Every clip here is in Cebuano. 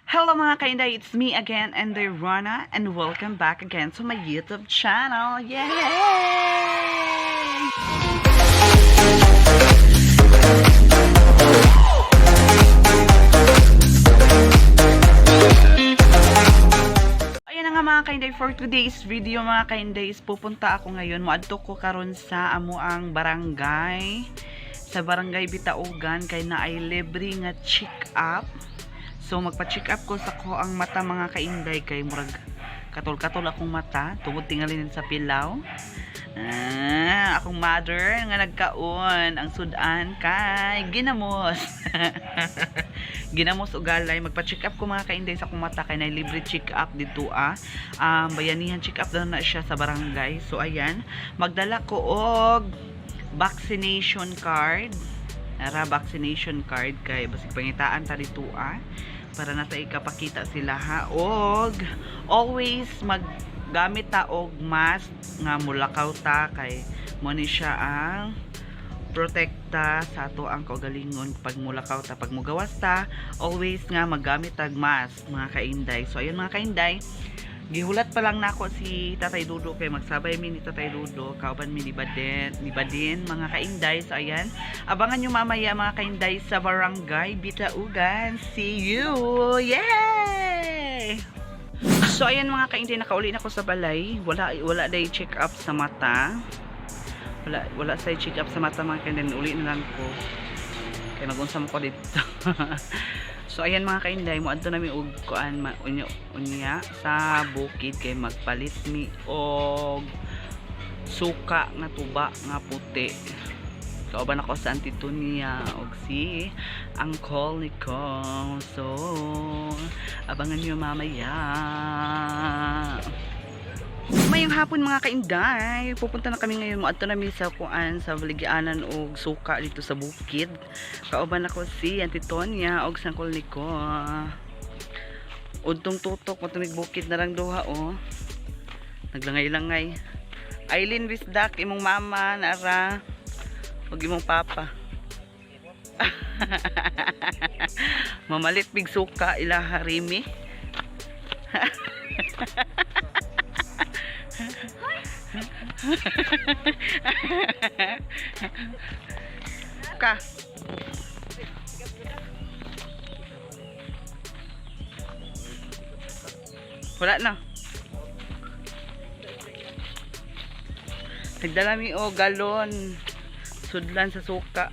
Hello, mga kainday, it's me again, Inday Rana, and welcome back again to my YouTube channel. Yay! Ayan na nga, mga kainday, for today's video, mga kainday, is pupunta ako ngayon. Moadto ko karon sa amo ang barangay, sa Barangay Bitaugan, kay naay libre nga check up. So magpa-check up ko sa ko ang mata, mga kainday, kay murag katol-katol akong mata tungod tingalin sa pilaw. Ah, akong mother nga nagkaon ang sudan kay ginamos. Ginamos og galay. Magpa-check up ko, mga kainday, sa akong mata kay na libre check up dito ah. Bayanihan check up daw na siya sa barangay. So ayan, magdala ko og vaccination card. Ara, vaccination card, kay basig pangitaan ta dito ah para nata ikapakita sila ha. Og always maggamit ta og mask nga mulakaw ta kay mo ni siya ang protekta sa ato ang kaugalingon pag mulakaw ta, pag mugawas ta. Always nga maggamit tag mask, mga kainday. So ayun, mga kainday, gihulat pa lang nako si Tatay Dudo kay magsabay mi ni Tatay Dudo, kauban mi ni Badin, mga kainday. So ayan, abangan nyo mamaya, mga kainday, sa Barangay Bitaugan. See you! Yay! So ayan, mga kainday, nakauli na ko sa balay. Wala wala day check up sa mata. Wala wala sa check up sa mata, mga kainday. Uli na lang ko kay magunsa mo ko dito. So ayan, mga kainday, moadto nami og kuan unya, unya sa bukid kay magpalit mi og suka nga tuba nga puti. Kauban ako sa Auntie Tunia og si Uncle Nico. So abangan niyo mamaya. Mayong hapon, mga kainday. Pupunta na kami ngayon. Moadto nami sa kuan, sa baligyanan og suka dito sa bukid. Kauban ako si Auntie Tonya og sa Uncle Nico. Udtong tutok mo tumig bukid na lang duha oh. Naglangay-langay. Aileen Bisdak, imong mama nara ug imong papa. Mamalit big suka ilaha rimi. Ka. Wala na. Nagdala mi og galon. Sudlan sa suka.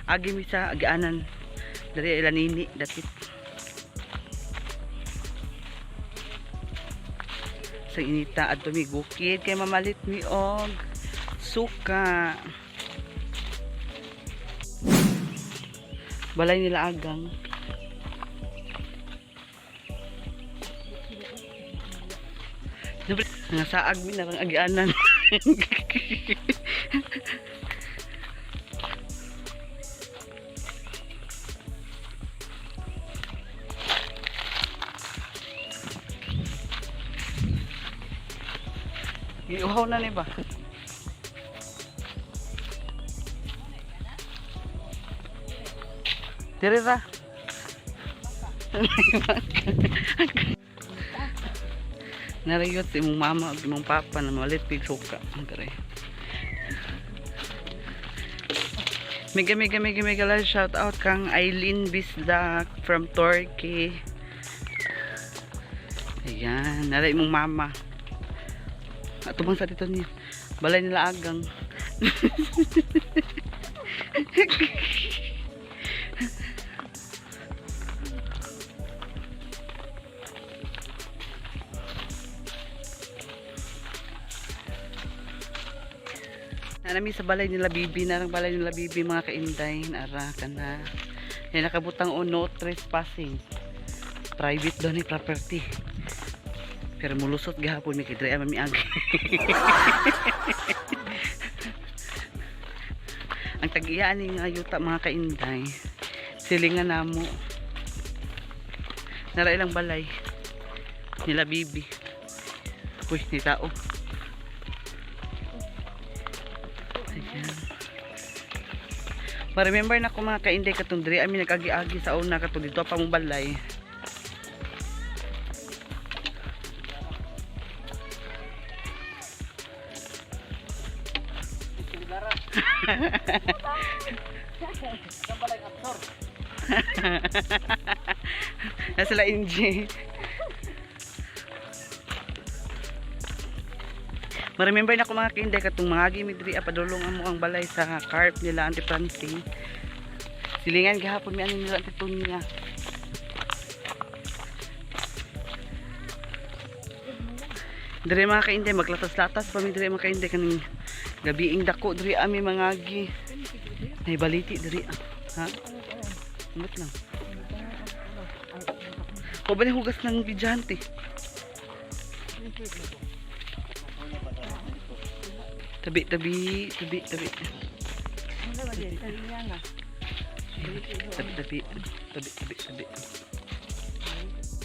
Agi mi sa agianan. Dari ilanini dapit. Sa inita adto mi bukid kay mamalit mi og suka. Balay nila agang. Nga saag mi narang agianan. Giuhaw na ni ba? Diri ra. Narayot si imong mama ug imong papa na malit pig suka. Ang kare. Mega mega mega mega love shout out kang Eileen Bisdak from Turkey. Ayan, naray imong mama. Ato bang sa dito niya? Balay nila agang. Nanami sa balay nila Bibi, narang balay nila Bibi, mga kainday, naara ka na. Ay nakabutang o no trespassing. Private daw ni property. Pero mulusot gihapon mi kay diri mami agi. Ang tag-iya ni nga yuta, mga kainday. Silingan namo. Nara ilang balay nila Bibi. Uy, ni tao. Ayan. Ma-remember na ko, mga kainday, katong diri ami nagagi-agi sa una, katong dito pa mong balay. Nasa sila Inji. Ma-remember na ko, mga kainday, katong mga mi diri padulong amo ang balay sa carp nila Auntie Francine. Silingan gihapon mi ani nila Auntie Tunya. Diri, mga kainday, maglatas-latas pa mi diri, mga kainday, kaning gabiing dako diri ami mangagi. Nay baliti diri ah. Ha? Umot lang. O ba ni hugas ng bidyante? Tabi, tabi, tabi, tabi. Tabi, tabi, tabi, tabi, tabi.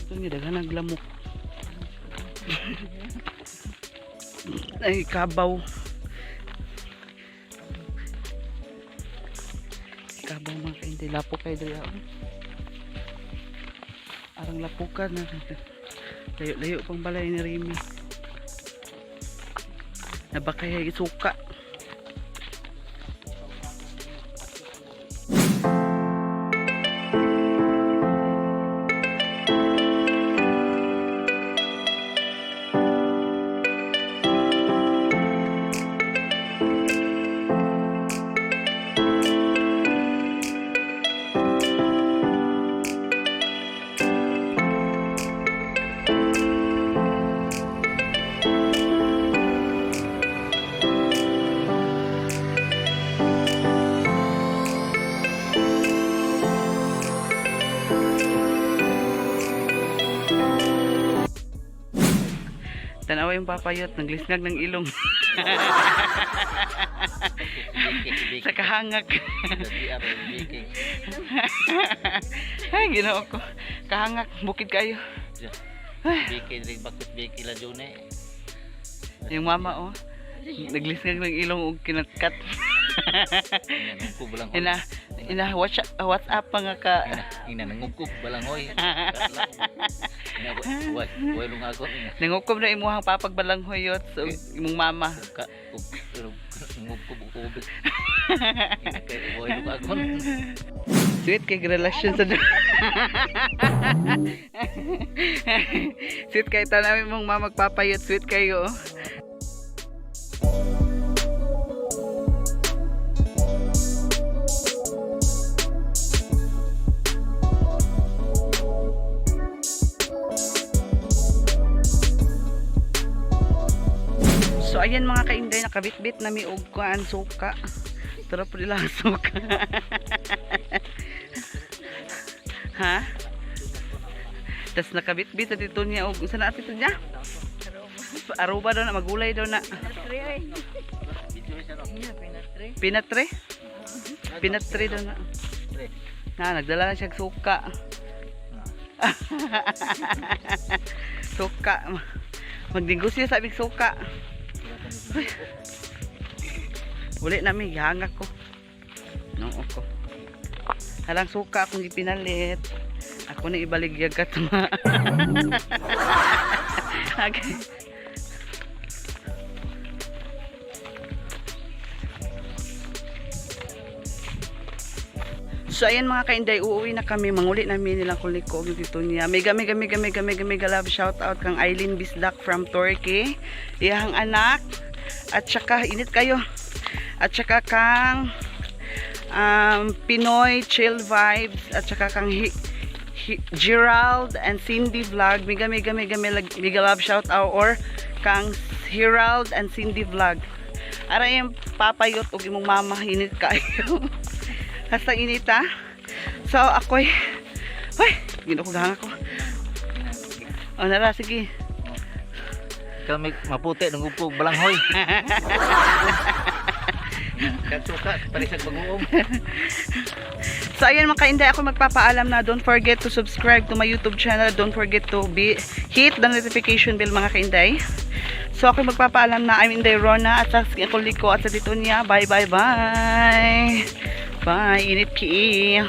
Ito nga, daghan naglamok. Ay, kabaw. Kabaw, mga kainday. Lapo kayo dali ako. Arang lapukan na. Layo-layo pang balay ni Remy. Nabakay isuka. Tanawa yung papayot, naglisngag ng ilong sa kahangak. Ay, Ginoo ko. Kahangak, bukid kayo. Biki, diri bakit biki la june. Yung mama, oh. Naglisngag ng ilong og kinatkat. Ina nangukub balanghoy. Ina, ina, watch, what's up mga ka. Ina, ina nangukub balanghoy. Ina way, way lungagon ina. Nangukob na imuhang papagbalanghuyot sa imong mama. Ka ug ngukub ubig. Ina kay way lungagon. Sweet kay relasyon sa Sweet kay tanawin mong mama magpapayot. Sweet kayo. Oh. So ayan, mga kainday, nakabitbit na mi og kuan suka. Tara po nila ang suka. Ha? Tas nakabitbit na dito niya og unsa na ati to niya? Aruba daw na, magulay daw na. Pinatre? Pinatre daw na. Na, nagdala na siya og suka. Suka. Magnegosyo sa aming suka. Uli na mi, gihangak ko. No, ko. Halang suka akong gipinalit. Ako na ibaligyag ka tuma. Okay. So ayan, mga kainday, uuwi na kami. Manguli namin nilang kuliko og dito niya. Mega mega mega mega mega mega love shout out kang Eileen Bisdak from Turkey. Iyang anak at saka init kayo. At saka kang Pinoy Chill Vibes at saka kang Gerald and Cindy Vlog. Mega mega mega mega, mega love shout out or kang Gerald and Cindy Vlog. Ara yung papayot og imong mama, init kayo. Hasta init ah. So ako'y, hoy, ginoo ko, gahanga ko. O nara, sige. Kami maputi nangukub balanghoy. Katsuka parisag baguong. So ayan, mga kainday, ako magpapaalam na. Don't forget to subscribe to my YouTube channel. Don't forget to be hit the notification bell, mga kainday. So ako magpapaalam na. I'm Inday Rona at sa Kuliko at sa Tito niya. Bye bye bye. Bye, init kaayo.